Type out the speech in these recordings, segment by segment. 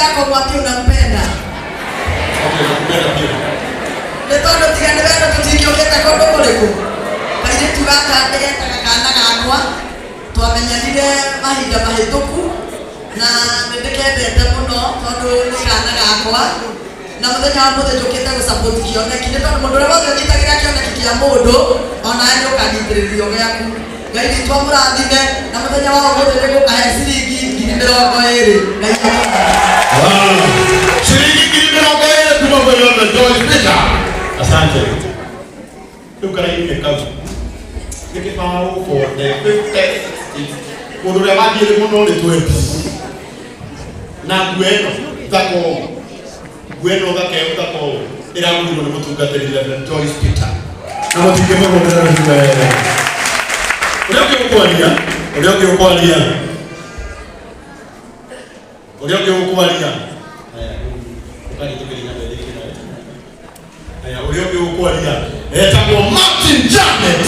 Yako mwambie unampenda. Okay, nakupenda pia. Nĩ tondũ tiga nĩ wendo tũtingĩũkĩte kũndũ kũrĩkũ. Kairĩtu gaka ndĩgetaga kana gakwa, twamenyanire mahinda mahĩtũku na nĩ ndĩkendete mũno tondũ nĩ kana gakwa, na mũthenya wa mũthĩ njũkĩte gũ support kĩoneki, nĩ tondũ mũndũ ũrĩa wothe ũnyitagĩra kĩoneki kĩa mũndũ onawe nĩ ũkanyitĩrĩrio gĩaku. Ngai witũ amũrathime, na mũthenya wa ũmũthĩ nĩ ngũkahe ciringi 20,000. Ngai amũrathime. Wow. Shilingi 20,000 kuma kwa Reverend Joyce Peter. Asante. Rĩu karaini kau. Nĩ kĩbaũ 40, 50, 60. Mũndũ ũrĩa wathiĩre mũno nĩ 20. Na nguo ĩno thaka ũũ. Nguo ĩno thaka ĩno thaka ũũ. Ĩragũrirwo nĩ mũtungatĩri Reverend Joyce Peter. Na mũtingĩmũhũrĩra rũhĩ wega. Ũrĩa ũngĩ ũkwaria, ũrĩa ũngĩ ũkwaria. Ũrĩa ũngĩ ũkwaria. Haya, ũkanyitũkĩria na mbere nawe. Haya, ũrĩa ũngĩ ũkwaria etagwo Martin Janet.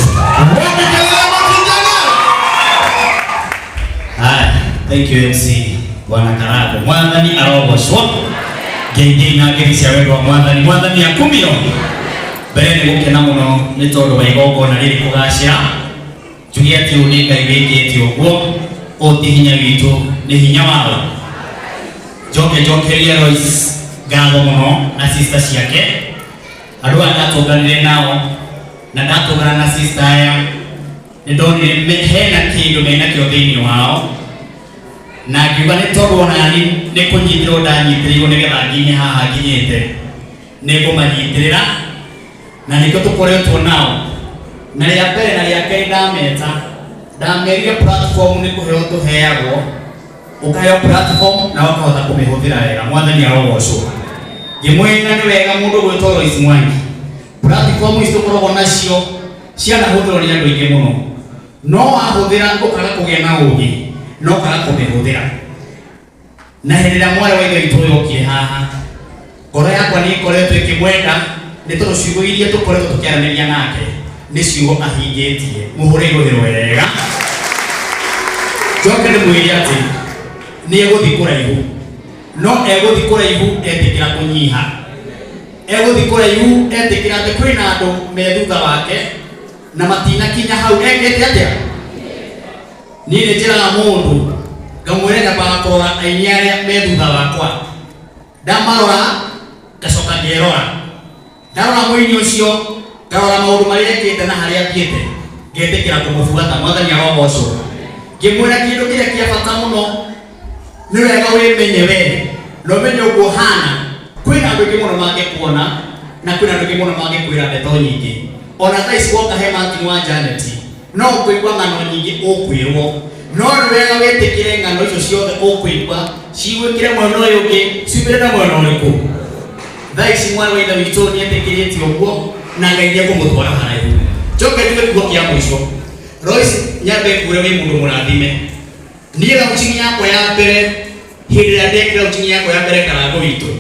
Wapi kelele Martin Janet? Haya, thank you MC Bwana Karago. Mwathani arogocwo. Ngeithi na ngeithi cia wendo wa Mwathani. Mwathani akumio. Mbere nĩ gũkena mũno nĩ tondũ wa igongona rĩrĩ kũgacĩra. Njuge atĩ ũyũ nĩ Ngai wĩkĩte ũguo, ũyũ ti hinya witũ, nĩ hinya wao. Njoke njokerie Lois ngatho mũno na sister ciake. Andũ aya ndatũnganire nao na ndatũngana na sister aya nĩ ndonire hena kĩndũ menakĩo thĩinĩ wao, na ngiuga nĩ tondũ onani nĩ kũnyitĩrwo ndanyitĩrĩirwo nĩgetha nginye haha nginyĩte, nĩ ngũmanyitĩrĩra, na nĩkĩo tũkoretwo nao. Na rĩa mbere na rĩa kerĩ ndameta, ndamerire platform nĩ kũheo tũheagwo, ũkaheo platform na ũkahota kũmĩhũthĩra wega. Mwathani arogocwo. Ngĩmwĩra nĩ wega mũndũ gwĩtwo Lois Mwangi, platform ici tũkoragwo nacio cianahũthĩrwo nĩ andũ aingĩ mũno, no wahũthĩra ũkaga kũgĩa na ũgĩ na ũkaga kũmĩhũthĩra. Na hĩndĩ ĩrĩa mwarĩ wa ithe witũ ũyũ okire haha, ngoro yakwa nĩ ĩkoretwo ĩkĩmwenda, nĩ tondũ ciugo iria tũkoretwo tũkĩaranĩria nake nĩ ciugo ahingĩtie. Mũhũre irũhĩ wega. Njoke ndĩmwĩre atĩ nĩ egũthiĩ kũraihu, no egũthiĩ kũraihu etĩkĩra kũnyiha, egũthiĩ kũraihu etĩkĩra atĩ kwĩna andũ me thutha wake na matinakinya hau ekĩte atĩa. Niĩ nĩ njĩraga mũndũ ngamwĩra nyambaga kũrora aini arĩa me thutha wakwa, ndamarora ngacoka ngerora, ndarora mũini ũcio ngarora maũndũ marĩa ekĩte na harĩa athiĩte, ngetĩkĩra kũmũbuata. Mwathani arogocwo. Ngĩmwĩra kĩndũ kĩrĩa kĩa bata mũno nĩ wega wĩmenye we na ũmenye ũguo ũhana. Kwĩna andũ aingĩ mũno mangĩkuona na kwĩna andũ aingĩ mũno mangĩkwĩra ndeto nyingĩ. Ona thaa ici woka he Martin wa Janet no ũkũigua ng'ano nyingĩ ũkwĩrwo, no nĩ wega wĩtĩkĩre ng'ano icio ciothe ũkũigua cigwĩkĩre mwena ũyũ ũngĩ, ciumĩre na mwena ũrĩkũ. Thaa ici mwarĩ wa ithe witũ nĩetĩkĩrĩte ũguo na Ngai nĩekũmũtwara haraihu. Njoke njuge kiugo kĩa mũico. Lois, nyambe ngwĩre wĩ mũndũ mũrathime. Niĩ launching yakwa ya mbere, hĩndĩ ĩrĩa ndekire launching yakwa ya mbere Karango witũ,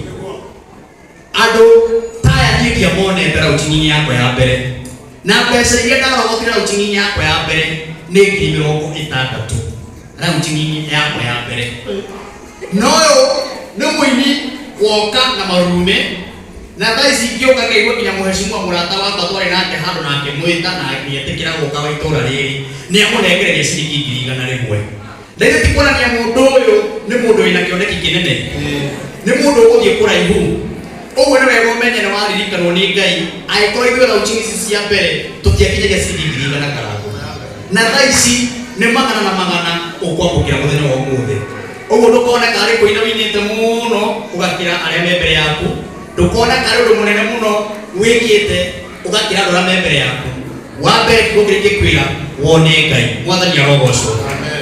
andũ taya niĩ ndiamonete launching yakwa ya mbere, na mbeca iria ndarogotire launching yakwa ya mbere nĩ 60,000 launching yakwa ya mbere. No ũyũ nĩ mũini woka na marume, na thaa ici ingĩũka ngaigua nginya mũhecimua mũrata wakwa twarĩ nake handũ na akĩmwĩta na nĩetĩkĩra gũka wa itũra rĩrĩ, nĩamũnengereria ciringi 100,000. Na ithe ti kuonania mũndũ ũyũ nĩ mũndũ wĩna kĩoneki kĩnene, nĩ mũndũ ũgũthiĩ kũraihu. Ũguo nĩ wega ũmenye nĩ waririkanwo nĩ Ngai, angĩkorwo ithuĩ launching ici cia mbere tũtiakinyagia ciringi 100,000 Karango, na thaa ici nĩ magana na magana ũkwamũkĩra mũthenya wa ũmũthĩ. Ũguo ndũkone karĩ kũina ũinĩte mũno ũgakĩra arĩa me mbere yaku, ndũkone karĩ ũndũ mũnene mũno wĩkĩte ũgakĩra andũ arĩa me mbere yaku. Wa mbere kiugo kĩrĩa ingĩkwĩra, wone Ngai. Mwathani arogocwo.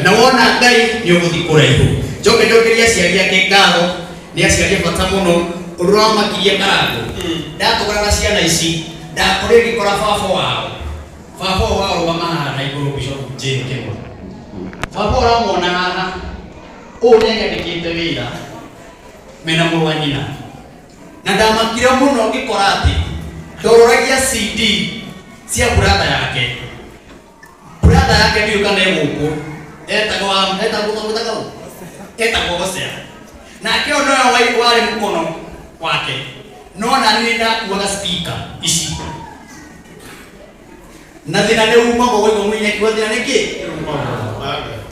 Na wona Ngai nĩ ũgũthiĩ kũraihu. Njoke njokerie aciari ake ngatho, nĩ aciari a bata mũno. Ũndũ ũrĩa wamakirie Karango, ndatũngana na ciana ici, ndakorire ngĩkora baba wao. Baba ũyũ wao rũgama haha na igũrũ Bishop Jane Kĩgwa. Baba ũramwona haha, ũyũ nĩ anyandĩkĩte wĩra mena mũrũ wa nyina. Na ndamakire mũno ngĩkora atĩ ndororagia CD cia brother yake. Brother yake ndiũĩ kana e gũkũ, etagwo etagwo etagwo etagwo Hosea. Nake ũyũ nowe warĩ mũkono wake, no nani nĩ ndakuaga speaker ici na thĩna nĩ umagwo waigua mũini akiuga thĩna nĩ kĩ.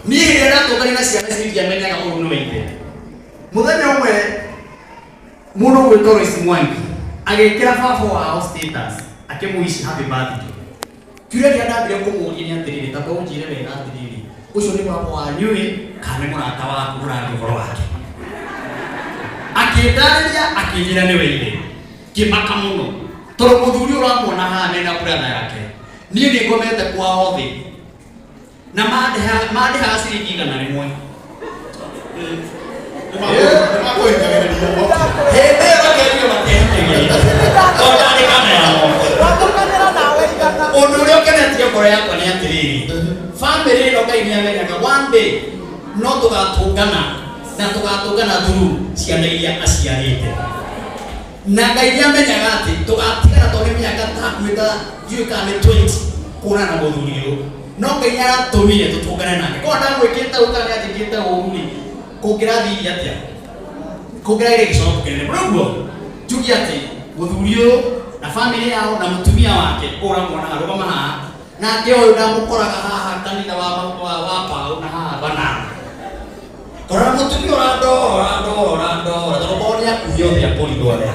Niĩ hĩndĩ ĩrĩa ndatũngania na ciana ici ndiamenyaga ũyũ nĩwe ithe. Mũthenya ũmwe mũndũ ũgwĩtwo Lois Mwangi agĩkĩra baba wao status akĩmũici happy birthday. Kĩũria kĩrĩa ndambire kũmũria nĩ atĩrĩrĩ, tamba ũnjĩre wega atĩrĩrĩ, ũcio nĩ baba wanyu ĩ kana nĩ mũrata waku ũraria ũhoro wake? Akĩndarĩria akĩnjĩra nĩwe ithe. Ngĩmaka mũno tondũ mũthuri ũyũ ũramuona haha mena brother yake, niĩ nĩ ngomete kwao thĩ na mandĩhaga ciringi 100. Hĩndĩ ĩyo reke njuge matiahĩtagĩria tondũ ndarĩ kana yao. Ũndũ ũrĩa ũkenetie ngoro yakwa nĩ atĩrĩrĩ, bamĩrĩ ĩno Ngai nĩ amenyaga one day no tũgatũngana na tũgatũngana through ciana iria aciarĩte, na Ngai nĩ amenyaga atĩ tũgatigana tondũ nĩ mĩaka ta hakuhĩ ta ndiũĩ kana nĩ 20 kuonana na mũthuri ũyũ, no Ngai nĩ aratũmire tũtũngane nake. Korwo ndamwĩkĩte ũũ kana nĩ anjĩkĩte ũũru rĩ, kũngĩrathirie atĩa? Kũngĩragĩre gĩconoko kĩnene mũno. Ũguo njuge atĩ mũthuri ũyũ na bamĩrĩ yao na mũtumia wake ũramuona rũgama haha, nake ũyũ ndamũkoraga haha kanitha wa Paũ na haha Banana. Korora mũtumia ũrandora ndora ndora tondũ kwao nĩ akuhĩ othe akũrithwo othe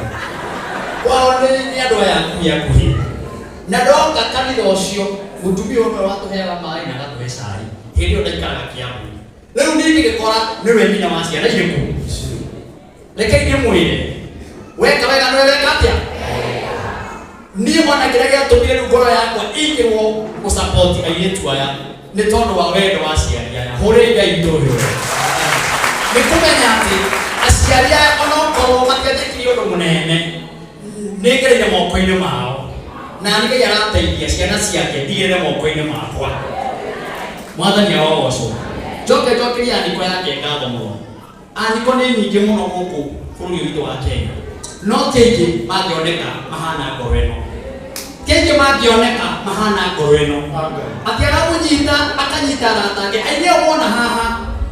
kwao nĩ andũ aya akuhĩ akuhĩ. Na ndoka kanitha ũcio mũtumia ũyũ nĩwe watũheaga maĩ na agatũhe cai hĩndĩ ĩyo ndaikaraga Kiambu. Rĩu niĩ ngĩgĩkora nĩwe nyina wa ciana irĩkũ. Reke ndĩmwĩre, weka wega nĩwe weka atĩa. Niĩ ona kĩrĩa gĩatũmire rĩu ngoro yakwa ĩingĩrwo gũcapoti airĩtu aya nĩ tondũ wa wendo wa aciari aya. Hũrĩrai Ngai witũ rũhĩ rwega. Nĩ kũmenya atĩ aciari aya onokorwo matianjĩkire ũndũ mũnene, nĩ ngereire moko-inĩ mao, na nĩ Ngai arateithia ciana ciake ndigĩrĩre moko-inĩ makwa. Mwathani arogocwo. Njoke njokerie andĩko yake ngatho mũno. Andĩko nĩ nyingĩ mũno gũkũ bũrũri witũ wa Kenya, no ti aingĩ mangĩoneka mahana ngoro ĩno, ti aingĩ mangĩoneka mahana ngoro ĩno, atĩ aramũnyita akanyita arata ake aingĩ ĩyo muona haha,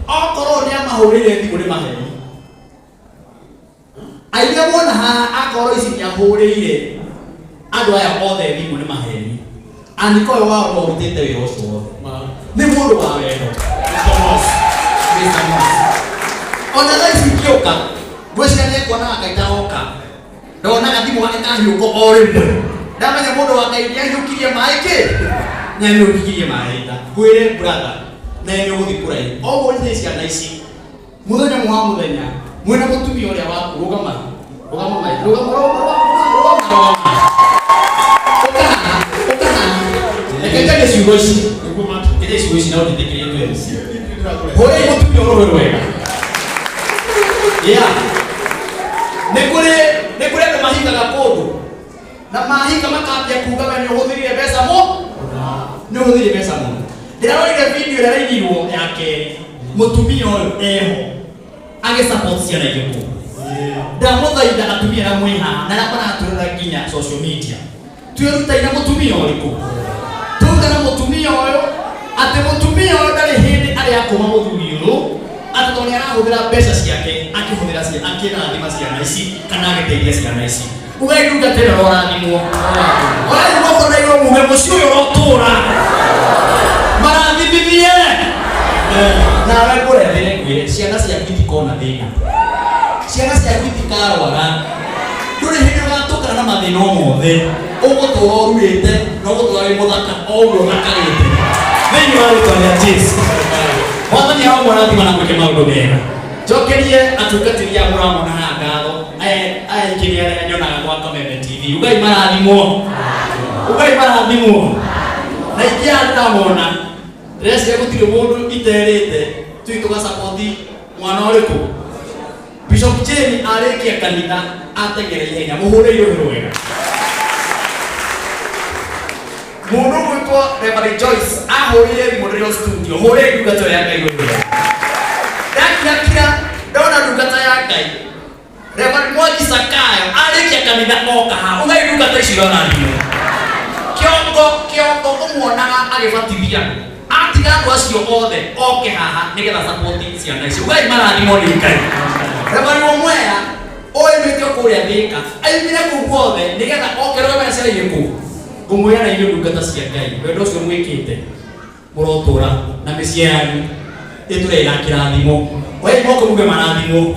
okorwo nĩ amahũrĩire thimũ nĩ maheni. Aingĩ muona haha akorwo ici nĩ ahũrĩire andũ aya othe thimũ nĩ maheni. Andĩko ũyũ wao no ũrutĩte wĩra ũcio wothe, nĩ mũndũ wa wendo. Mr. Moss. Mr. Moss. Ona thaa ici ingĩũka ngwĩciria nĩ ekuonaga Ngai taroka, ndonaga thimũ gake kahiũka o rĩmwe, ndamenya mũndũ wa Ngai nĩahiũkirie maĩ kĩ nĩahiũkirie maĩ nda. Ngwĩre brother, na nĩ ũgũthiĩ kũraihu o ũguo nyitĩte ciana ici mũthenya ũmwe wa mũthenya mwĩna mũtumia ũrĩa waku. Rũgama, rũgama mai, rũgama, rũgama, rũgama, rũgama, rũgama, ũka haha, ũka haha. Reke njarie ciugo ici, njarie ciugo ici na ũnjĩtĩkĩrie twere. Hũrĩi mũtumia ũyũ rũhĩ rwega. Yeah, nĩ kũrĩ andũ mahingaga kũndũ na mahinga makambia kuga we nĩ ũhũthĩrire mbeca mũ nĩ ũhũthĩrire mbeca mũno. Ndĩrarorire video ĩrĩa ĩrainirwo ya kerĩ, mũtumia ũyũ eho agĩsupport ciana irĩkũ. Ndamũthaitha atumia arĩa mwĩ haha na arĩa maratũrora nginya social media, twĩrutaine mũtumia ũrĩkũ, twĩrute na mũtumia ũyũ atĩ mũtumia ũyũ ndarĩ hĩndĩ arĩ akũma mũthuri ũyũ atĩ tondũ nĩ arahũthĩra mbeca ciake akĩhũthĩra akĩrathima ciana ici kana agĩteithia ciana ici. Ugai ndungata ĩno ũrathimwo, ũrathimwo kũna igũrũ, muge mũciĩ ũyũ ũrotũra marathimithie nawe ngũrethere ngwĩre ciana ciaku itikona thĩna, ciana ciaku itikarwara, ndũrĩ hĩndĩ ũgatũkana na mathĩna o mothe. Ũgũtũra ũruĩte na ũgũtũra wĩ mũthaka o ũguo ũthakarĩte thĩinĩ wa rĩtwa rĩa Jesu. Mwathani aromũrathima na mwĩke maũndũ mega. Njokerie atungatĩri aya mũramona haha ngatho, aya aingĩ nĩ arĩa nyonaga gwa Kameme TV. Ugai marathimwo, ugai marathimwo. Na ingĩ aya ndĩramona ndĩreciria gũtirĩ mũndũ iterĩte tũi tũgacapoti mwana ũrĩkũ. Bishop Jane arĩkia kanitha ateng'ere ihenya, mũhũrĩire rũhĩ rwega. Mũndũ ũgwĩtwo Reverend Joyce ahũrĩire thimũ ndĩrĩ o studio, hũrĩre ndungata ĩyo ya Ngai rũhĩ rwega. Ndakirakira ndona ndungata ya Ngai Reverend Mwangi Sakayo arĩkia kanitha oka haha. Ugai ndungata ici irorathimwo. Kĩongo kĩongo ũmuonaga agĩbatithia andũ, atiga andũ acio othe oke haha nĩgetha support ciana ici. Ugai marathimwo nĩ Ngai. Reverend Mwea oimĩte kũrĩa Thĩka, aimire kũu guothe nĩgetha oke rũgame na ciana irĩkũ. Ngũmwĩra na inyuĩ ndungata cia Ngai, wendo ũcio mwĩkĩte mũrotũra na mĩciĩ yanyu ĩtũre ĩna kĩrathimo. Oei moko muge marathimwo.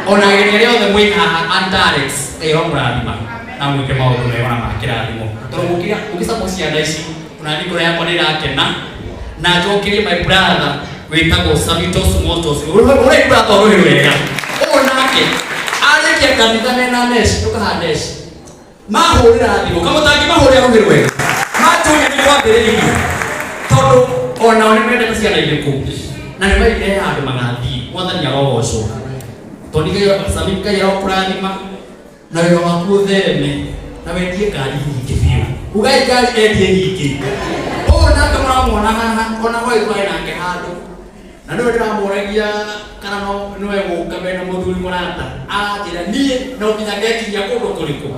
Ona ageni arĩa othe mwĩ haha Antarex, Ngai aromũrathima na mwĩke maũndũ mega na ma kĩrathimo. Tondũ mũgĩcamwo ciana ici, ona niĩ ngoro yakwa nĩ ĩrakena. Na njokerie my brother wĩtagwo Samitos Motos. Ũrĩa brother ũrĩ wega. Ũyũ nake arĩkia kanitha mena Nesh, ndũkaha Nesh. Mahũrĩra thimũ, kamũtangi mahũrĩra rũhĩ rwega. Matũnya nĩ kwambĩrĩirie. Tondũ onao nĩ mendete ciana irĩkũ. Na nĩ maigire handũ magathiĩ. Mwathani arogocwo. Tondũ Sami Ngai arokũrathima na wĩra waku ũthereme na wendie ngari nyingĩ biũ. Ugai ngari endie nyingĩ. Ũyũ nake mũramuona haha ona hwaĩ twarĩ nake handũ. Na nĩwe ndĩramũragia kana no nĩwe gũka mena mũthuri mũrata. Aranjĩra niĩ no nginya ngekinyia kũndũ kũrĩkũ.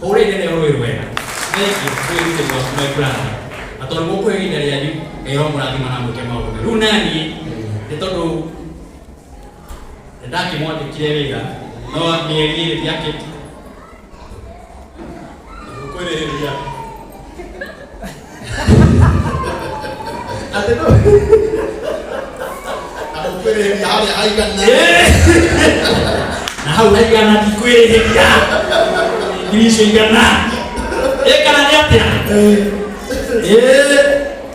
Hũra inene rũĩ rwega. Thank you kwĩrutĩra gwaku my brother. Na tondũ mũkũhe ihinda rĩanyu, Ngai aromũrathima na mwĩke maũndũ mega. Rĩu naniĩ nĩ tondũ nĩndakĩmwandĩkire wĩra no mĩeri ĩrĩ ndiakĩ Kwĩrĩhĩria. Atĩ no Kwĩrĩhĩria harĩa haigana. Na hau haigana ndikwĩrĩhĩria ngiri icio igana ĩkana nĩ atĩa.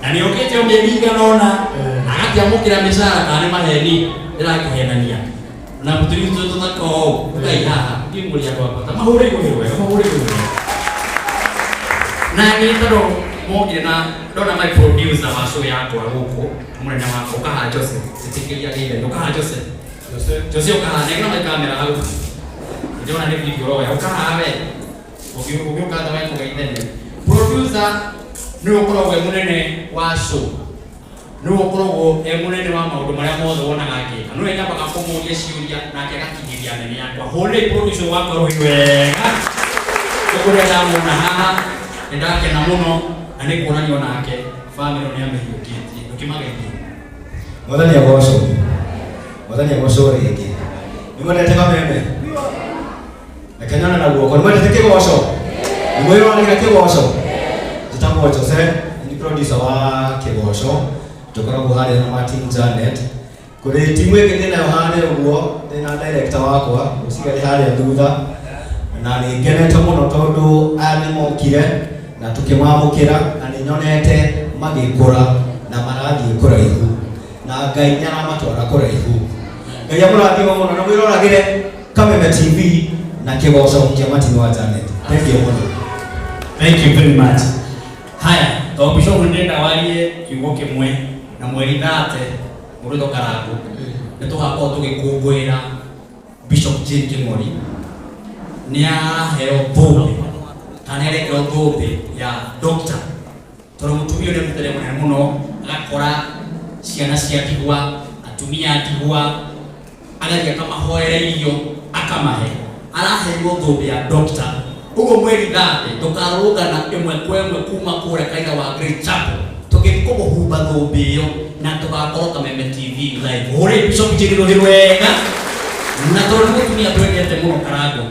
Na nĩ okĩte o mĩeri igana ũna na agakĩamũkĩra mĩcara kana nĩ maheni ndĩrakĩhenania na mũturi tũ tũthaka ũũ Ngai haha ndiĩ mũrĩ andũ a bata mahũre igũrũ wega mahũre igũrũ wega. Na nĩ tondũ mokire na ndona my producer wa show yakwa gũkũ mũnene wakwa ũkaha Jose ĩtĩkĩria geithani ũkaha Jose Jose ũkaha nengera my camera hau ndĩrona nĩ video ũroya ũkaha we ũgĩũka tha wekũgeithania. Producer nĩwe ũkoragwo e mũnene wa show, nĩwe ũkoragwo e mũnene wa maũndũ marĩa mothe wonaga ngĩka, nĩwe nyambaga kũmũria ciũria nake agakinyĩria nene yakwa. Hũrĩrai producer wakwa rũhĩ wega. Ũguo ndamuona haha nĩ ndakena mũno na nĩ kuonania onake famĩlĩ nĩ amĩhiũkĩtie. Ũkĩmageithie. Mwathani agocwo. Mwathani agocwo rĩngĩ. Nĩ mwendete kameme? Reke nyone na guoko. Nĩ mwendete kĩgoco? Nĩ mwĩronagĩra kĩgoco? Njĩtagwo Jose, nĩ producer wa kĩgoco. Tũkoragwo harĩa na Martin Janet. Kũrĩ timu ĩngĩ ndĩnayo harĩa ũguo, ndĩna director wakwa, ũciarĩ harĩa thutha. Na nĩ ngenete mũno tondũ aya nĩ mokire na tũkĩmamũkĩra na nĩ nyonete magĩkũra na marathiĩ kũraihu. Na Ngai nĩ aramatwara kũraihu. Ngai amũrathime mũno na mwĩroragĩre Kameme TV na kĩgoco kĩa Martin wa Janet. Thank you mũno. Thank you very much. Haya, to Bishop ndĩrenda warie kiugo kĩmwe na mweri thate mũrũtho Karango nĩ tũgakorwo tũgĩkũngũĩra Bishop Jane Kĩng'ori nĩ araheo thũmbĩ kana nĩ arekĩrwo thũmbĩ ya doctor tondũ mũtumia ũyũ nĩ mũtene mũnene mũno agakora ciana cia ndigwa atumia a ndigwa agathiĩ akamahoera irio akamahe araheirwo thũmbĩ ya doctor. Ũguo mweri thate tũkarũrũngana ĩmwe kwa ĩmwe kuma kũrĩa kanitha wa Great Chapel tũgĩthiĩ kũmũhumba thũmbĩ ĩyo na tũgakorwo Kameme TV live. Hũrĩi Bishop Jane rũhĩ rwega. Na tondũ nĩ mũtumia twendete mũno Karango,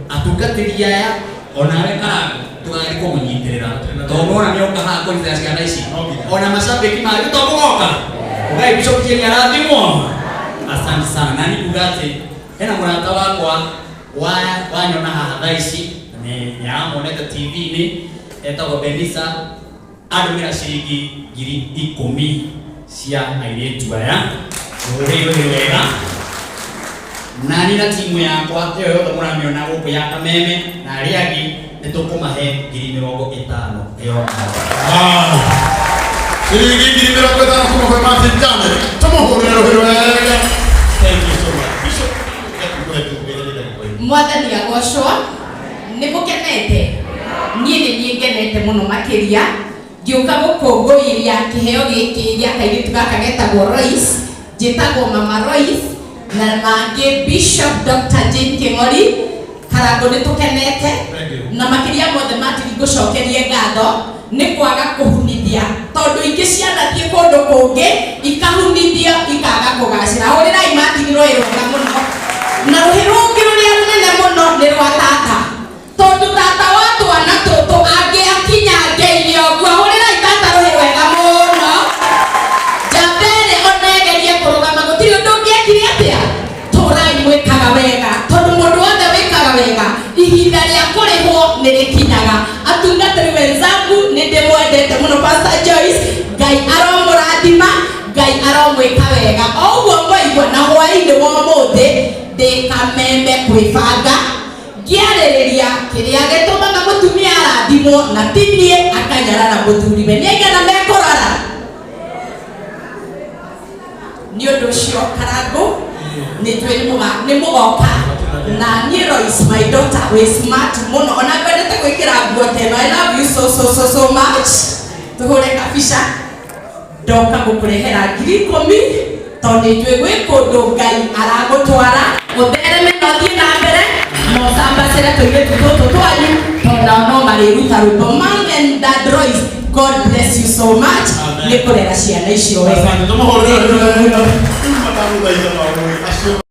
atungatĩri aya onawe Karango tũgathiĩ kũmũnyitĩrĩra tondũ nona nĩoka haha kũnyitĩrĩra ciana ici ona macambĩki mangĩ to mũgoka. Ngai Bishop Jane arathimwo. Asante sana. Na nĩ kuga atĩ hena mũrata wakwa wanyona haha thaa ici nĩ aramuonete TV-inĩ etagwo Benisa andũmĩra ciringi 10,000 cia airĩtu aya. Mũhũrĩirwo nĩ wega. Na niĩ na timu yakwa ĩyo yothe mũramĩona gũkũ ya Kameme na arĩa angĩ nĩ tũkũmahe 50,000 ĩyo. Ciringi 50,000 kuma kwĩ Martin Janet. Tũmũhũrĩre rũhĩ rwega. Thank you so much. Bishop, Mwathani agocwo. Nĩ mũkenete? Niĩ nĩ niĩ ngenete mũno makĩria ngĩũka gũkũngũĩria kĩheo gĩkĩ gĩa kairĩtu gaka getagwo Royce. Njĩtagwo Mama Royce na mangĩ Bishop Dr. Jane Kĩng'ori. Karango nĩ tũkenete na makĩria mothe Martin ngũcokerie ngatho nĩ kwaga kũhunithia tondũ ingĩ cianathiĩ kũndũ kũngĩ ikahunithio ikaga kũgacĩra. Hũrĩrai Martin rũĩ rwega mũno. Na rũhĩ rũngĩ rũrĩa rũnene mũno nĩ rwa tata, tondũ tata wa twana tũtũ angĩakinya ngeirio ũguo. Hũrĩrai tata rũhĩ rwega mũno. Njamba ĩrĩ ona ĩgerie kũrũgama, gũtirĩ ũndũ ũngĩekire. Atĩa tũrai mwĩkaga wega, tondũ mũndũ wothe wĩkaga wega ihinda rĩa kũrĩhwo nĩ rĩkinyaga. Atungatĩri wenzangu, nĩ ndĩmwendete mũno. Pastor Joyce, Ngai aromũrathima, Ngai aromwĩka wega. O ũguo mwaigua na hwaĩ-inĩ wa ũmũthĩ ndĩ Kameme kwĩbanga ngĩarĩrĩria kĩrĩa gĩtũmaga mũtumia arathimwo na ti niĩ akanyarara mũthuriwe. Nĩ aigana mekũrora? Nĩ ũndũ ũcio Karangũ, nĩ njũĩ nĩ mũgoka na niĩ. Royce, my daughter, wĩ smart mũno, ona ngwendete gwĩkĩra nguo ta ĩno. I love you so so so so much. Tũhũre kabica. Ndoka gũkũrehera 10,000 tondũ nĩ njũĩ gwĩ kũndũ Ngai aragũtwara. Ũthereme na ũthiĩ na mbere na ũcambacĩre tũirĩtu tũtũ twanyu, tondũ nao no marĩruta rwĩmbo. Mom and Dad Royce, God bless you so much. Amen. Nĩ kũrera ciana icio wega. Asante. Tumuhũrĩre rũhĩ. Rĩu matagũthaitha maũndũ acio.